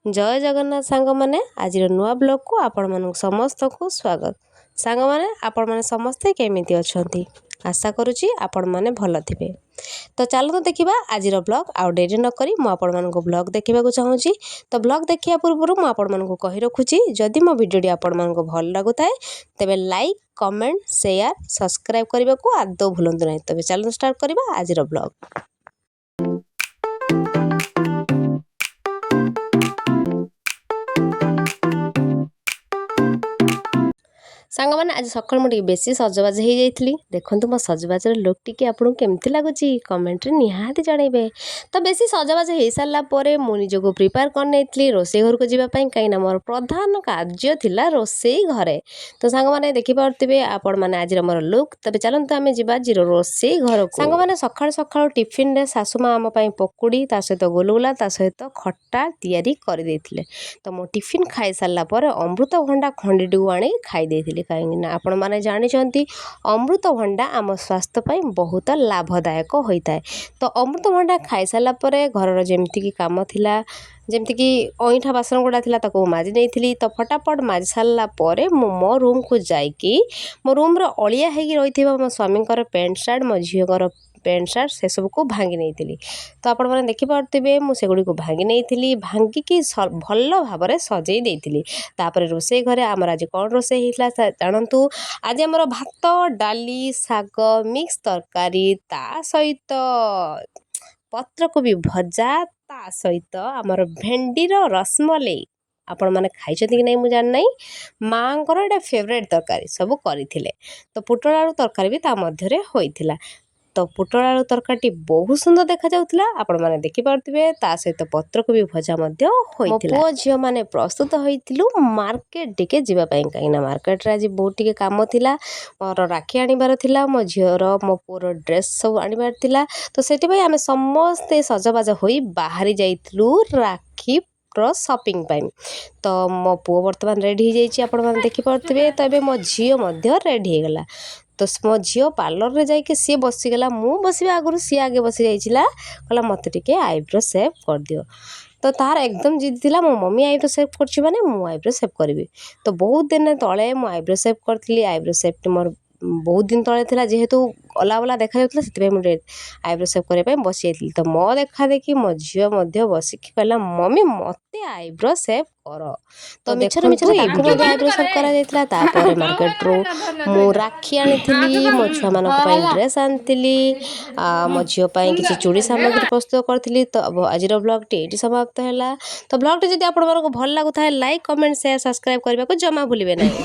ଜୟ ଜଗନ୍ନାଥ ସାଙ୍ଗମାନେ, ଆଜିର ନୂଆ ବ୍ଲଗ୍କୁ ଆପଣମାନଙ୍କୁ ସମସ୍ତଙ୍କୁ ସ୍ୱାଗତ। ସାଙ୍ଗମାନେ, ଆପଣମାନେ ସମସ୍ତେ କେମିତି ଅଛନ୍ତି? ଆଶା କରୁଛି ଆପଣମାନେ ଭଲ ଥିବେ। ତ ଚାଲନ୍ତୁ ଦେଖିବା ଆଜିର ବ୍ଲଗ୍। ଆଉ ଡେରି ନକରି ମୁଁ ଆପଣମାନଙ୍କୁ ବ୍ଲଗ୍ ଦେଖିବାକୁ ଚାହୁଁଛି। ତ ବ୍ଲଗ୍ ଦେଖିବା ପୂର୍ବରୁ ମୁଁ ଆପଣମାନଙ୍କୁ କହି ରଖୁଛି, ଯଦି ମୋ ଭିଡ଼ିଓଟି ଆପଣମାନଙ୍କୁ ଭଲ ଲାଗୁଥାଏ, ତେବେ ଲାଇକ୍, କମେଣ୍ଟ, ସେୟାର, ସବସ୍କ୍ରାଇବ୍ କରିବାକୁ ଆଦୌ ଭୁଲନ୍ତୁ ନାହିଁ। ତେବେ ଚାଲନ୍ତୁ ଷ୍ଟାର୍ଟ କରିବା ଆଜିର ବ୍ଲଗ୍। ସାଙ୍ଗମାନେ, ଆଜି ସକାଳୁ ମୁଁ ଟିକେ ବେଶୀ ସଜବାଜ ହେଇଯାଇଥିଲି। ଦେଖନ୍ତୁ, ମୋ ସଜବାଜର ଲୁକ୍ ଟିକେ ଆପଣଙ୍କୁ କେମିତି ଲାଗୁଛି, କମେଣ୍ଟରେ ନିହାତି ଜଣାଇବେ। ତ ବେଶୀ ସଜବାଜ ହେଇସାରିଲା ପରେ ମୁଁ ନିଜକୁ ପ୍ରିପେୟାର କରିନେଇଥିଲି ରୋଷେଇ ଘରକୁ ଯିବା ପାଇଁ, କାହିଁକିନା ମୋର ପ୍ରଧାନ କାର୍ଯ୍ୟ ଥିଲା ରୋଷେଇ ଘରେ। ତ ସାଙ୍ଗମାନେ, ଦେଖିପାରୁଥିବେ ଆପଣମାନେ ଆଜିର ମୋର ଲୁକ୍। ତେବେ ଚାଲନ୍ତୁ ଆମେ ଯିବା ଆଜିର ରୋଷେଇ ଘରକୁ। ସାଙ୍ଗମାନେ, ସକାଳୁ ସକାଳୁ ଟିଫିନରେ ଶାଶୁ ମା ଆମ ପାଇଁ ପକୁଡ଼ି, ତା ସହିତ ଗୁଲୁଗୁଲା, ତା ସହିତ ଖଟା ତିଆରି କରିଦେଇଥିଲେ। ତ ମୁଁ ଟିଫିନ୍ ଖାଇସାରିଲା ପରେ ଅମୃତଭଣ୍ଡା ଖଣ୍ଡିଟିକୁ ଆଣି ଖାଇ ଦେଇଥିଲି, କାହିଁକିନା ଆପଣମାନେ ଜାଣିଛନ୍ତି ଅମୃତଭଣ୍ଡା ଆମ ସ୍ୱାସ୍ଥ୍ୟ ପାଇଁ ବହୁତ ଲାଭଦାୟକ ହୋଇଥାଏ। ତ ଅମୃତଭଣ୍ଡା ଖାଇସାରିଲା ପରେ ଘରର ଯେମିତିକି କାମ ଥିଲା, ଯେମିତିକି ଅଇଁଠା ବାସନ ଗୁଡ଼ା ଥିଲା, ତାକୁ ମୁଁ ମାଜି ନେଇଥିଲି। ତ ଫଟାଫଟ ମାଜି ସାରିଲା ପରେ ମୁଁ ମୋ ରୁମ୍କୁ ଯାଇକି ମୋ ରୁମ୍ର ଅଳିଆ ହେଇକି ରହିଥିବା ମୋ ସ୍ୱାମୀଙ୍କର ପ୍ୟାଣ୍ଟ ସାର୍ଟ, ମୋ ଝିଅଙ୍କର ପ୍ୟାଣ୍ଟ ସାର୍ଟ, ସେସବୁକୁ ଭାଙ୍ଗି ନେଇଥିଲି। ତ ଆପଣମାନେ ଦେଖିପାରୁଥିବେ, ମୁଁ ସେଗୁଡ଼ିକୁ ଭାଙ୍ଗି ନେଇଥିଲି, ଭାଙ୍ଗିକି ଭଲ ଭାବରେ ସଜେଇ ଦେଇଥିଲି। ତାପରେ ରୋଷେଇ ଘରେ ଆମର ଆଜି କ'ଣ ରୋଷେଇ ହେଇଥିଲା ଜାଣନ୍ତୁ। ଆଜି ଆମର ଭାତ, ଡାଲି, ଶାଗ ମିକ୍ସ ତରକାରୀ, ତା ସହିତ ପତ୍ରକୋବି ଭଜା, ତା ସହିତ ଆମର ଭେଣ୍ଡିର ରସମଲେଇ। ଆପଣମାନେ ଖାଇଛନ୍ତି କି ନାହିଁ ମୁଁ ଜାଣିନାହିଁ, ମାଆଙ୍କର ଏଇଟା ଫେଭରାଇଟ୍ ତରକାରୀ ସବୁ କରିଥିଲେ। ତ ପୋଟଳ ଆଳୁ ତରକାରୀ ବି ତା ମଧ୍ୟରେ ହୋଇଥିଲା। ତ ପୋଟଳ ଆଳୁ ତରକାରୀଟି ବହୁତ ସୁନ୍ଦର ଦେଖାଯାଉଥିଲା, ଆପଣମାନେ ଦେଖିପାରୁଥିବେ। ତା ସହିତ ପତ୍ରକୋବି ଭଜା ମଧ୍ୟ ହୋଇଥିଲା। ପୁଅ ଝିଅମାନେ ପ୍ରସ୍ତୁତ ହୋଇଥିଲୁ ମାର୍କେଟ ଟିକେ ଯିବା ପାଇଁ, କାହିଁକିନା ମାର୍କେଟରେ ଆଜି ବହୁତ ଟିକେ କାମ ଥିଲା। ମୋର ରାକ୍ଷୀ ଆଣିବାର ଥିଲା, ମୋ ଝିଅର ମୋ ପୁଅର ଡ୍ରେସ୍ ସବୁ ଆଣିବାର ଥିଲା। ତ ସେଥିପାଇଁ ଆମେ ସମସ୍ତେ ସଜବାଜ ହୋଇ ବାହାରି ଯାଇଥିଲୁ ରାକ୍ଷୀର ସପିଂ ପାଇଁ। ତ ମୋ ପୁଅ ବର୍ତ୍ତମାନ ରେଡ଼ି ହେଇଯାଇଛି, ଆପଣମାନେ ଦେଖିପାରୁଥିବେ। ତ ଏବେ ମୋ ଝିଅ ମଧ୍ୟ ରେଡ଼ି ହେଇଗଲା। ତ ମୋ ଝିଅ ପାର୍ଲରରେ ଯାଇକି ସିଏ ବସିଗଲା। ମୁଁ ବସିବା ଆଗରୁ ସିଏ ଆଗେ ବସି ଯାଇଥିଲା। କହିଲା, ମୋତେ ଟିକେ ଆଇବ୍ରୋ ସେଭ୍ କରିଦିଅ। ତ ତାର ଏକଦମ ଜିଦ୍ ଥିଲା, ମୋ ମମି ଆଇବ୍ରୋ ସେଭ୍ କରୁଛି ମାନେ ମୁଁ ଆଇବ୍ରୋ ସେଭ୍ କରିବି। ତ ବହୁତ ଦିନ ତଳେ ମୁଁ ଆଇବ୍ରୋ ସେଭ୍ କରିଥିଲି। ଆଇବ୍ରୋ ସେଭ୍ଟି ମୋର ବହୁତ ଦିନ ତଳେ ଥିଲା, ଯେହେତୁ ଅଲା ବଲା ଦେଖାଯାଉଥିଲା, ସେଥିପାଇଁ ମୁଁ ଆଇବ୍ରୋ ସେଭ୍ କରିବା ପାଇଁ ବସିଯାଇଥିଲି। ତ ମୋ ଦେଖା ଦେଖି ମୋ ଝିଅ ମଧ୍ୟ ବସିକି କହିଲା, ମମି, ମୋତେ ଆଇବ୍ରୋ ସେଭ୍ କର। ତ ମିଛରେ ମିଛରେ ତାକୁ ମଧ୍ୟ ଆଇବ୍ରୋ ସେଭ୍ କରାଯାଇଥିଲା। ତାପରେ ମାର୍କେଟରୁ ମୁଁ ରାକ୍ଷୀ ଆଣିଥିଲି, ମୋ ଛୁଆମାନଙ୍କ ପାଇଁ ଡ୍ରେସ୍ ଆଣିଥିଲି, ମୋ ଝିଅ ପାଇଁ କିଛି ଚୁଡ଼ି ସାମଗ୍ରୀ ପ୍ରସ୍ତୁତ କରିଥିଲି। ତ ଆଜିର ବ୍ଲଗ୍ଟି ଏଇଠି ସମାପ୍ତ ହେଲା। ତ ବ୍ଲଗ୍ଟି ଯଦି ଆପଣମାନଙ୍କୁ ଭଲ ଲାଗୁଥାଏ, ଲାଇକ୍, କମେଣ୍ଟ, ସେୟାର, ସବସ୍କ୍ରାଇବ୍ କରିବାକୁ ଜମା ଭୁଲିବେ ନାହିଁ।